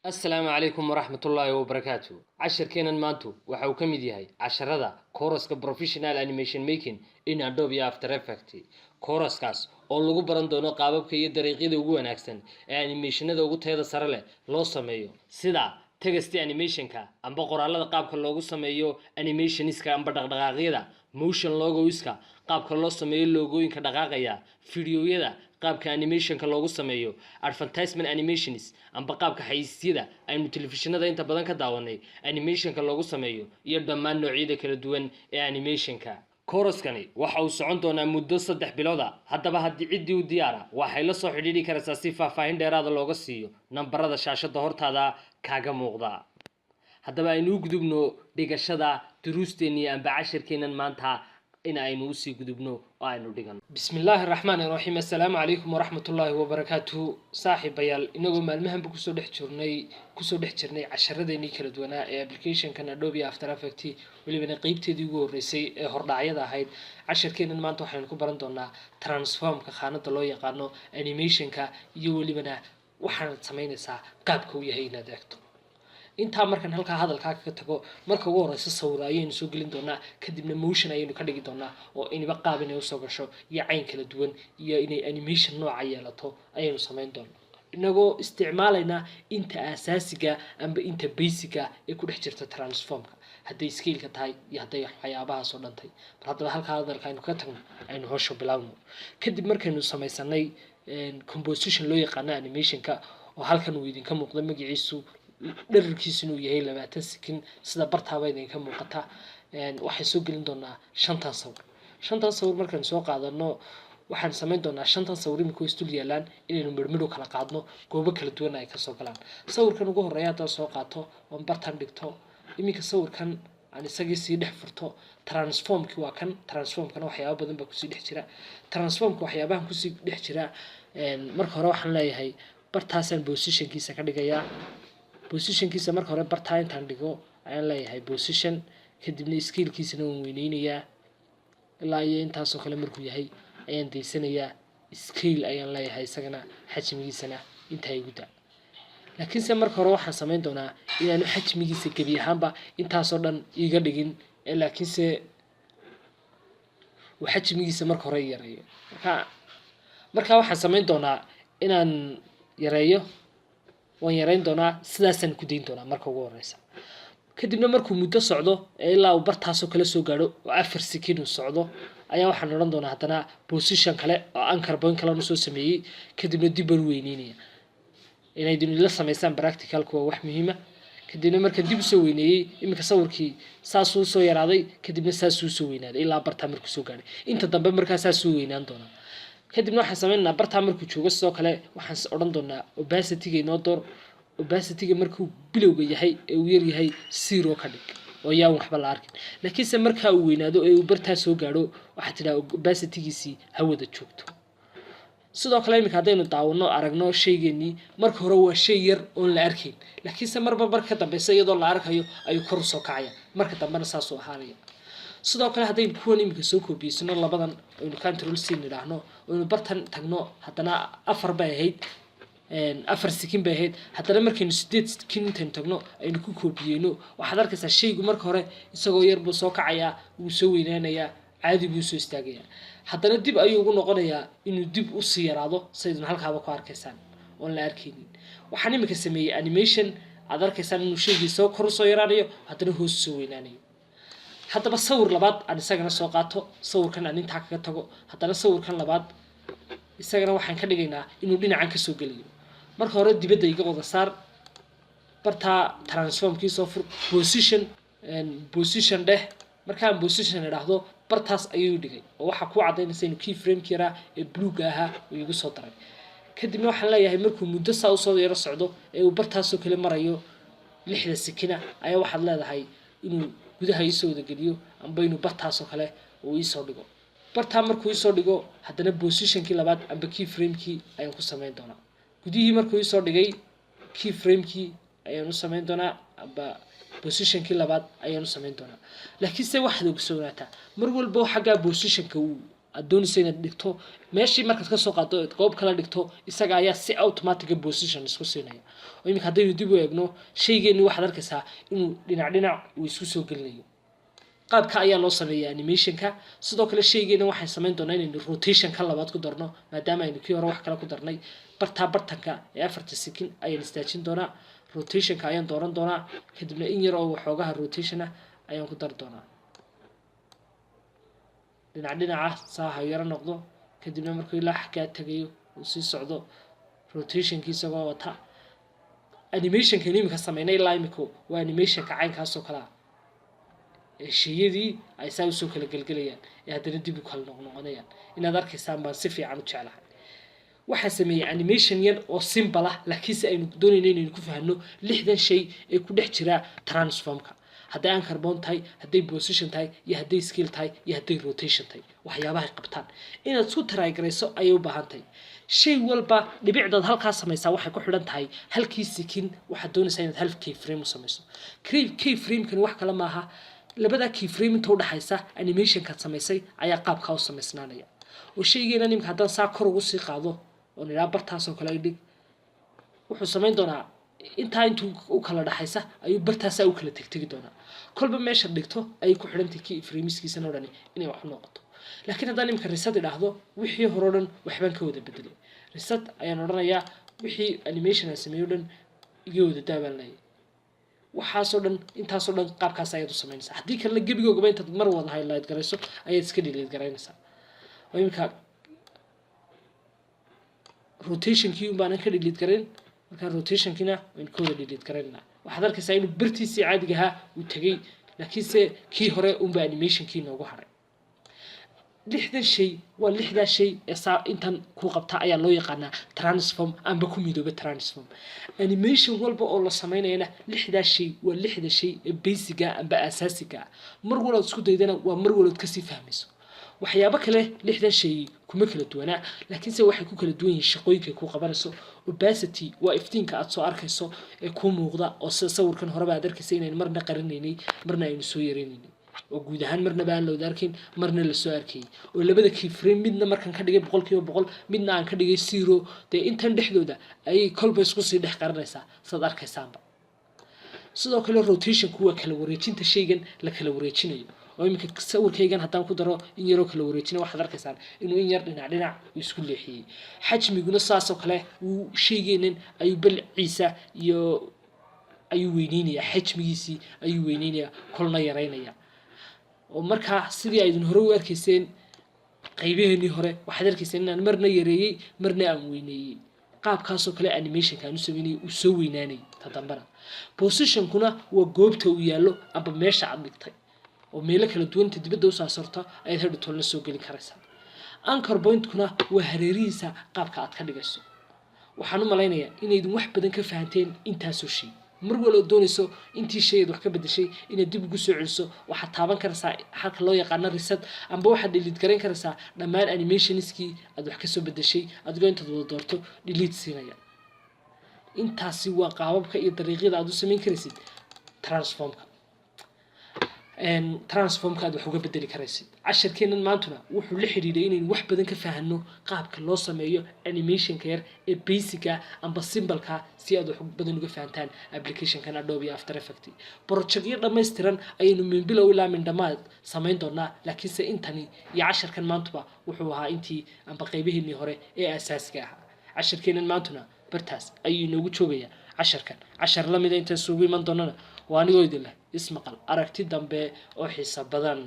Asalaamu calaykum waraxmatullaahi wabarakaatu. Cashirkeenan maantu waxa uu ka mid yahay casharada kooraska Professional Animation Making in Adobe After Effect, kooraskaas oo lagu baran doono qaababka iyo dariiqyada ugu wanaagsan ee animationada ugu tayada sare leh loo sameeyo, sida text animationka amba qoraalada qaabka loogu sameeyo animationska amba dhaqdhaqaaqyada, motion logoiska qaabka loo sameeyo, logooyinka dhaqaaqaya, fiidiyowyada qaabka animationka loogu sameeyo, advertisement animations amba qaabka xayeysiisyada aynu telefishinada inta badan ka daawanay animationka loogu sameeyo, iyo dhammaan noocyada kala duwan ee animationka. Kooraskani waxa uu socon doonaa muddo 3 bilood a. Haddaba haddii ciddii u diyaara, waxay la soo xidhiidhi karaysaa si faahfaahin dheeraada looga siiyo nambarada shaashada hortaada kaaga muuqda. Haddaba aynu u gudubno dhigashada duruusteenii amba cashirkeennan maanta in aynu usii gudubno oo aynu dhigano. Bismi illaahi araxmaan iraxiim. Assalaamu calaykum waraxmatullaahi wabarakaatuhu. Saaxiibayaal, inagoo maalmahanba kusoo dhex jirnay casharadeenii kala duwanaa ee applicationkan Adobe After Effect, welibana qeybteedii ugu horreysay ee hordhacyada ahayd, cashirkeennan maanta waxaynu ku baran doonaa transformka, khaanada loo yaqaano animationka, iyo welibana waxaanad samaynaysaa qaabka uu yahay inaad eegto. Intaa markaan halkaa hadalkaa kaga tago, marka ugu horeysa sawir ayaynu soo gelin doonaa, kadibna motion ayaynu ka dhigi doonaa, oo iniba qaab inay usoo gasho iyo cayn kala duwan iyo inay animation nooca yeelato ayaynu samayn doonaa, inagoo isticmaalaynaa inta asaasiga amba inta basica ee ku dhex jirta transformka, hadday scaleka tahay iyo hadday waxyaabahaas oo dhan tahay. Bal haddaba halkaa hadalka aynu kaga tagno, aynu howsha bilaabno. Kadib markaynu samaysanay composition loo yaqaano animationka, oo halkan uu idinka muuqda magaciisu, dherarkiisu inuu yahay 20 second, sida bartaaba idinka muuqata, waxay soo gelin doonaa shantan sawir. Shantan sawir markaynu soo qaadano, waxaan samayn doonaa shantan sawir imika way isdul yaalaan inaynu midhmidh u kala qaadno, goobo kala duwan ay kasoo galaan. Sawirkan ugu horreeya haddaan soo qaato oon bartan dhigto iminka, sawirkan aan isagii sii dhex furto, transformki waa kan. Transformkana waxyaaba badan baa kusii dhex jira. Transformka waxyaabahan kusii dhex jira, marka hore waxaan leeyahay bartaasaan positionkiisa ka dhigayaa. Positionkiisa marka hore bartaa intaan dhigo ayaan leeyahay position, kadibna scalekiisana waan weyneynayaa ilaa iyo intaasoo kale. Markuu yahay ayaan daysanayaa, scale ayaan leeyahay, isagana xajmigiisana intaa igu da. Laakiinse marka hore waxaan samayn doonaa inaanu xajmigiisa gebi ahaanba intaasoo dhan iiga dhigin, laakiinse uu xajmigiisa marka hore yareeyo. Marka waxaan samayn doonaa inaan yareeyo. Waan yareyn doonaa, sidaasaan ku dayn doonaa marka ugu horeysa. Kadibna markuu muddo socdo ee ilaa uu bartaasoo kale soo gaadho oo 4 second uu socdo, ayaa waxaan odhan doonaa haddana position kale oo anchor point kalena soo sameeyey, kadibna dib baan u weyneynaya. Inaydin ila samaysaan practicalku waa wax muhiima. Kadibna markaan dib usoo weyneeyey, iminka sawirkii saasuu soo yaraaday, kadibna saasuu soo weynaaday ilaa bartaa markuu soo gaadhay. Inta dambe markaa saasuu weynaan doonaa. Kadibna waxaan sameynaynaa bartaa markuu joogo sidoo kale waxaan odhan doonaa opacityga inoo door. Opacityga markuu bilowga yahay ee uu yar yahay zero ka dhig oo yaan waxba la arkin, laakiinse markaa uu weynaado ee uu bartaa soo gaadho, waxaa tidhaha opacitygiisii ha wada joogto. Sidoo kale iminka haddaynu daawano, aragno shaygeenii, marka hore waa shay yar oon la arkayn, laakiinse marba marka ka dambeysa iyadoo la arkayo ayuu kor usoo kacaya, marka dambena saasuu ahaanaya. Sidoo kale haddaynu kuwan iminka soo koobiyeysano labadan, aynu Control C nidhaahno, aynu bartan tagno, haddana 4 bay ahayd, 4 second bay ahayd, haddana markaynu 8 second intaynu tagno aynu ku koobiyeyno, waxaad arkaysaa shaygu marka hore isagoo yar buu soo kacayaa, wuu soo weynaanayaa, caadi buu soo istaagayaa, haddana dib ayuu ugu noqonayaa inuu dib usii yaraado, saydun halkaaba ku arkaysaan oon la arkaynin. Waxaan iminka sameeyey animation aad arkaysaan inuu shaygii soo kor usoo yaraanayo, haddana hoos usoo weynaanayo. Haddaba sawir labaad aan isagana soo qaato, sawirkan aan intaa kaga tago, haddana sawirkan labaad isagana waxaan ka dhigaynaa inuu dhinacan kasoo gelayo. Marka hore dibadda iga wada saar, bartaa transformkii soo fur, position, position dheh. Markaan position idhaahdo, bartaas ayuu dhigay, oo waxaa kuu caddaynaysa inuu key frameki yaraa ee bluega ahaa uu igu soo daray. Kadibna waxaan leeyahay markuu muddo saa usoo yaro socdo ee uu bartaasoo kale marayo 6da second-a, ayaa waxaad leedahay inuu gudaha iisoo wadageliyo amba inuu bartaasoo kale uu iisoo dhigo. Bartaa markuu iisoo dhigo, haddana positionkii labaad amba key framekii ayaan ku samayn doonaa. Gudihii markuu iisoo dhigay, key framekii ayaan u samayn doonaa amba positionkii labaad ayaan u samayn doonaa. Laakiinse waxaad ogsoonaataa mar walba xaggaa positionka uu Aad doonayso inaad dhigto meeshii, markaad kasoo qaado goob kala dhigto, isaga ayaa si automatic ah position isku siinaya. Oo iminka haddaynu dib u eegno shaygeeni, waxaad arkaysaa inuu dhinac dhinac uu isku soo gelinayo. Qaabka ayaa loo sameeyaa animationka. Sidoo kale shaygeena waxaan samayn doonaa inaynu rotation ka labaad ku darno, maadaama aynu kii hore wax kale ku darnay. Bartaa bartanka ee 4-ta second ayaan istaajin doonaa, rotationka ayaan dooran doonaa, kadibna in yar oo waxoogaha rotation ah ayaan ku dari doonaa dhinac dhinaca, saa ha yaro noqdo. Kadibna markuu ilaa xaggaa tagayo uu sii socdo rotationkii isagoo wata. Animationkan iminka sameynay ilaa imika waa animationka caynkaasoo kale ah ee sheyadii ay saa usoo kala gelgelayaan ee haddana dib u kala noqnoqonayaan. Inaad arkaysaan baan si fiican u jeclahay. Waxaa sameeyey animation yar oo simple ah, laakiinse aynu doonayno inaynu ku fahanno 60 shay ee ku dhex jira transformka, hadday anchor point tahay, hadday position tahay, iyo hadday scale tahay, iyo hadday rotation tahay, waxyaabahay qabtaan inaad isku taraagarayso ayay u baahan tahay. Shay walba dhibicdaad halkaa samaysaa waxay ku xidhan tahay halkii second waxaad doonaysaa inaad hal key frame u samayso. Key framekani wax kale maaha, labada key frame inta udhaxaysa animationkaad samaysay ayaa qaabkaa u samaysnaanaya. Oo shaygeena nimka haddaan saa kor ugu sii qaado oo idhaa bartaasoo kale dhig, wuxuu samayn doonaa intaa intuu u kala dhaxaysa ayuu bartaasaa u kala tegtegi doonaa. Kolba meesha dhigto ayay ku xidhantay key frameskiisana o dhani inay wax u noqoto. Laakiin haddaan imika reset idhaahdo, wixii hore o dhan waxbaan ka wada bedelay. Reset ayaan odhanayaa, wixii animation aan sameeyo o dhan iga wada daabaan leeyahay. Waxaasoo dhan, intaasoo dhan qaabkaas ayaad u samaynaysaa. Haddii kalena gebigoogaba intaad mar wada highlight garayso ayaad iska delete garaynaysaa. Oo iminka rotationkii unbaanan ka delete garayn, markaa rotationkiina waynu ka wada delete garaynaa. Waxaad arkaysaa inuu bartiisii caadiga ahaa uu tegey, laakiinse kii hore unba animationkii noogu haray. 60 shay waa 60 shay ee saa intan ku qabta ayaa loo yaqaanaa transform amba ku midooba transform. Animation walba oo la samaynayana 60 shay waa 60 shay ee basicga amba asaasiga ah. Mar walood isku daydana waa mar walood kasii fahmayso waxyaabo kale. 60 shay kuma kala duwanaa, laakiinse waxay ku kala duwan yihiin shaqooyinkay ku qabanayso. Opacity waa iftiinka aad soo arkayso ee kuu muuqda, oo sida sawirkan horeba aad arkaysa inaynu marna qarinaynay, marna aynu soo yaraynaynay, oo guud ahaan marnaba aan la wada arkayn, marna lasoo arkayay, oo labada key frame midna markaan ka dhigay 100%, midna aan ka dhigay 0, dee intan dhexdooda ayay kolba isku sii dhex qaranaysaa, saad arkaysaanba. Sidoo kale rotationku waa kala wareejinta shaygan la kala wareejinayo. Oo iminka sawirkaygan haddaan ku daro in yaroo kala wareejina, waxaad arkaysaan inuu in yar dhinac dhinac uu isku leexiyey. Xajmiguna saasoo kale wuu shaygeenan ayuu balciisa iyo ayuu weyneynayaa, xajmigiisii ayuu weyneynayaa, kolna yaraynaya. Oo markaa sidii aydin hore u arkayseen qaybaheenii hore, waxaad arkayseen inaan marna yareeyey, marna aan weyneeyey. Qaabkaasoo kale animationka aan u sameynayay uu soo weynaanayay ta dambana. Positionkuna waa goobta uu yaallo amba meesha aad dhigtay, oo meelo kala duwan inta dibadda usoo sarto ayaad hadhow toolna soo gelin karaysaa. Anchor pointkuna waa hareerihiisa qaabka aad ka dhigayso. Waxaan u malaynayaa inaydin wax badan ka fahanteen intaasoo shay. Mar waloo doonayso intii shay aad wax ka bedeshay inaad dib ugu soo celiso, waxaad taaban karaysaa halka loo yaqaano reset, amba waxaad delete garayn karaysaa dhammaan animationskii aad wax kasoo bedeshay, adigoo intaad wada doorto delete siinaya. Intaasi waa qaababka iyo dariiqyada aad u samayn karaysid transformka, transformka aad wax uga bedeli karaysid. Casharkeennan maantuna wuxuu la xidhiidhay inaynu wax badan ka fahanno qaabka loo sameeyo animationka yar ee basica amba simpleka, si aad wax badan uga fahantaan applicationkan Adobe After Effect. Projectyo dhammaystiran ayaynu min bilow ilaa min dhammaad samayn doonaa, laakiinse intani iyo casharkan maantuba wuxuu ahaa intii amba qaybaheenii hore ee asaasiga ahaa. Casharkeennan maantuna bartaas ayuu inoogu joogayaa. Casharkan cashar lamida intaan isugu iman doonana, waa anigoo idin leh ismaqal aragti dambe oo xiiso badan.